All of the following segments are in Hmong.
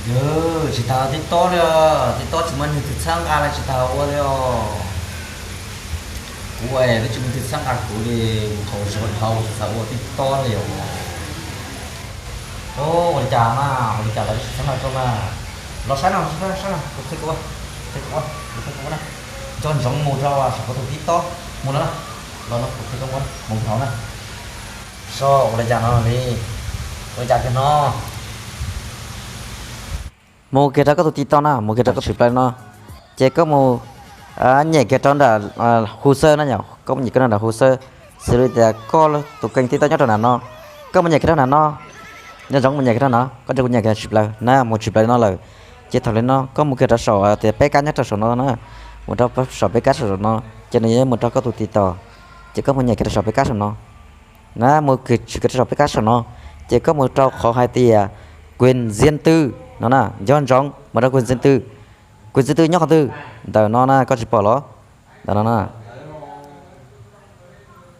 Yog tsis tas TikTok li, TikTok tsis muaj neeg twg txhawb nqa li, tsis tas ua li os. Kuv twb tsis muaj neeg twg txhawb nqa kuv li, mus qhov zoo dhau tsis tas ua TikTok li os. Ua li cas na, ua li cas lawv tsis txhawb nqa koj na? Los saib no, saib no, kuv qhia koj, qhia koj, kuv qhia koj na. Nco ntsoov mus rau saum koj tus TikTok mus no na. Los no kuv qhia koj mus, mus hauv na. So ua li cas no li, ua li cas kiag no. Mus kiag rau koj tus TikTok na, mus kiag rau koj tshwm plaws no, ces koj mus nyem kiag rau nram Huxer na yom, koj mus nyem kiag rau nram Huxer, xws li tias koj tus kênh TikTok nyob rau nram no, koj mus nyem kiag rau nram no, nco ntsoov mus nyem kiag rau no, koj nrog kuv nyem kiag tshwm plaws na, mus tshwm plaws no lawm. Ces thaum li no koj mus kiag rau saum tias peb kab nyob rau saum no na, mus rau saum peb kab saum no, ces nws yuav mus rau koj tus TikTok, ces koj mus nyem kiag rau saum peb kab saum no. Na mus kiag tshwm kiag rau saum peb kab saum no, ces koj mus rau qhov hais tias quyền riêng tư no na, nco ntsoov mus rau quyền riêng tư. Quyền riêng tư nyob qhov twg? Ntawm no na, koj tsis pom los? Ntawm no na.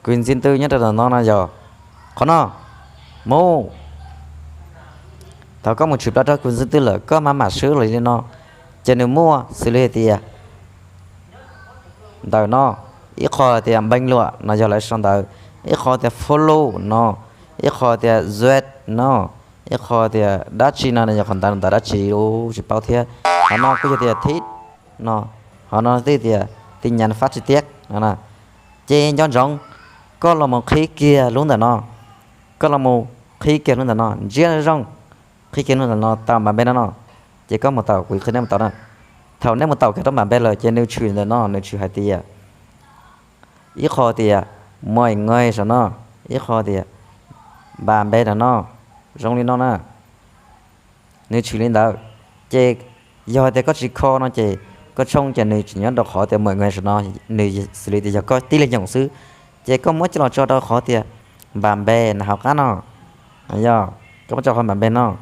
Quyền riêng tư nyob rau ntawm no na yog qhov no. Mus, thaum koj mus tshwm plaws rau quyền riêng tư lawm koj mam mam swb los li no, ces nws muaj xws li hais tias ntawm no, ib qho tias bình luận no yog lawv sau ntawv, ib qho tias follow no, ib qho tias duyệt no, ib qho tias dab tsi no yog qhov ntawv ntawv dab tsi tsis paub thiab. Qhov no kuj yog tias thích no, qhov no twb tias tin nhắn phát trực tiếp no. Ces nco ntsoov, koj los mus qhib kiag lub ntawm no, koj los mus qhib kiag lub ntawm no, ntsia zoo, qhib kiag lub ntawm no tau npam npe no no, ces koj mus taum, kuv qhia nej mus taum na. Thaum nej mus taum kiag rau npam npe lawm ces nws tshwm ntawm no, nws tshwm hais tias ib qho tias mọi người saum no, ib qho tias npam npe no no, zoo li no na. Nws tshwm li ntawd, ces yog hais tias koj tsis kho no ces koj tshooj ces nws tseem nyob rau qhov tias mọi người saum no, nws xws li tias yog koj tib leeg nyoos xwb. Ces koj muab coj los tso rau qhov tias npam npe na hauv qab no, yog koj muab tso qhov npam npe no,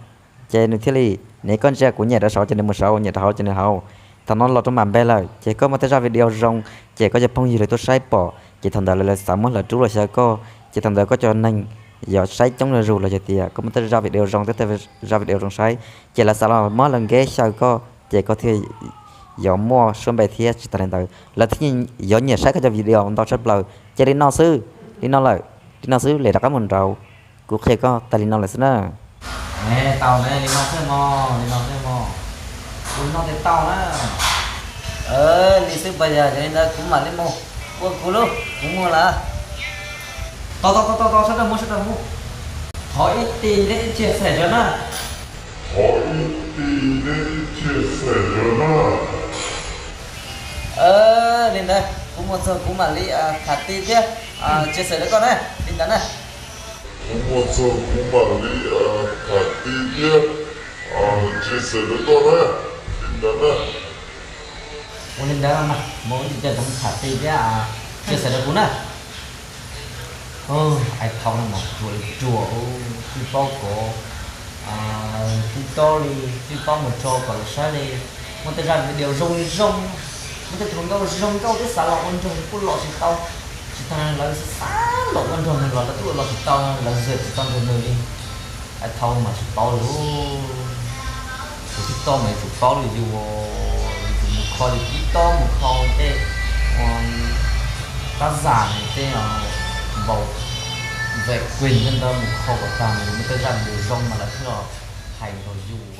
ces nws thiaj li, ne koj ntsia kuv nyem rau saud ces nws mus saud, nyem rau hauv ces nws hauv. Thaum no los rau npam npe lawm ces koj muaj tej zaj video zoo, ces koj cov phooj ywg lawv tuaj saib pom ces thaum ntawd lawv xav muab hlawv rub los xyaw koj, ces thaum ntawd koj cov neeg yuav saib coob zuj zus los yog tias koj muaj tej zaj video zoo, tej zaj video zoo saib, ces lawv xav los muab lawv nkev xyaw koj ces koj thiaj yuav muaj suab npe thiab. Tsis tas li ntawd lawv thiaj yuav nyiam saib koj cov video ntau tshaj plaws. Ces li no xwb, li no lawm, li no xwb lem rov qab mus nraud, kuv qhia koj tas li no lawm xwb na. Tau ne, li no xwb mog, li no xwb mog. Ua li no ces tau na. Li xwb pas yog li ntawd kuv mam li mus ua kuv lub, kuv mus lawm. Tau tau tau tau tau, sawv daws mus, sawv daws mus. Thov ib tug like chia sẻ rau na. Thov ib tug like chia sẻ rau na. Li ntawd kuv mus txog kuv mam li tham ti thiab chia sẻ rau koj na, li ntawd na. Kuv mus txog kuv mam li tham ti thiab chia sẻ rau koj na, li ntawd na. Ua li ntawd mas mus ib co tham ti thiab chia sẻ rau kuv na. Ais thau no mas ruam li ruam, tsis paub kov, tsis paub li, tsis paub mus rau kom lawv saib li. Muaj tej zaj video zoo li zoo, muaj tej tus hluas nkauj zoo nkauj twb xav los ua nrog kuj los tsis tau, tsis tas lawv xav los ua nrog nws los lawv twb los tsis tau, lawv zam tsis tau nrog nws li. Ais thau mas tsis paub li. Tus TikTok mas yuav tsum paub li yus, yuav tsum mus kho li TikTok, mus kho tej tab zam tej npaum vem kis ntawd mus kho kom tag, nws muaj tej zaj video zoo mas lawv thiaj los hais nrog yus.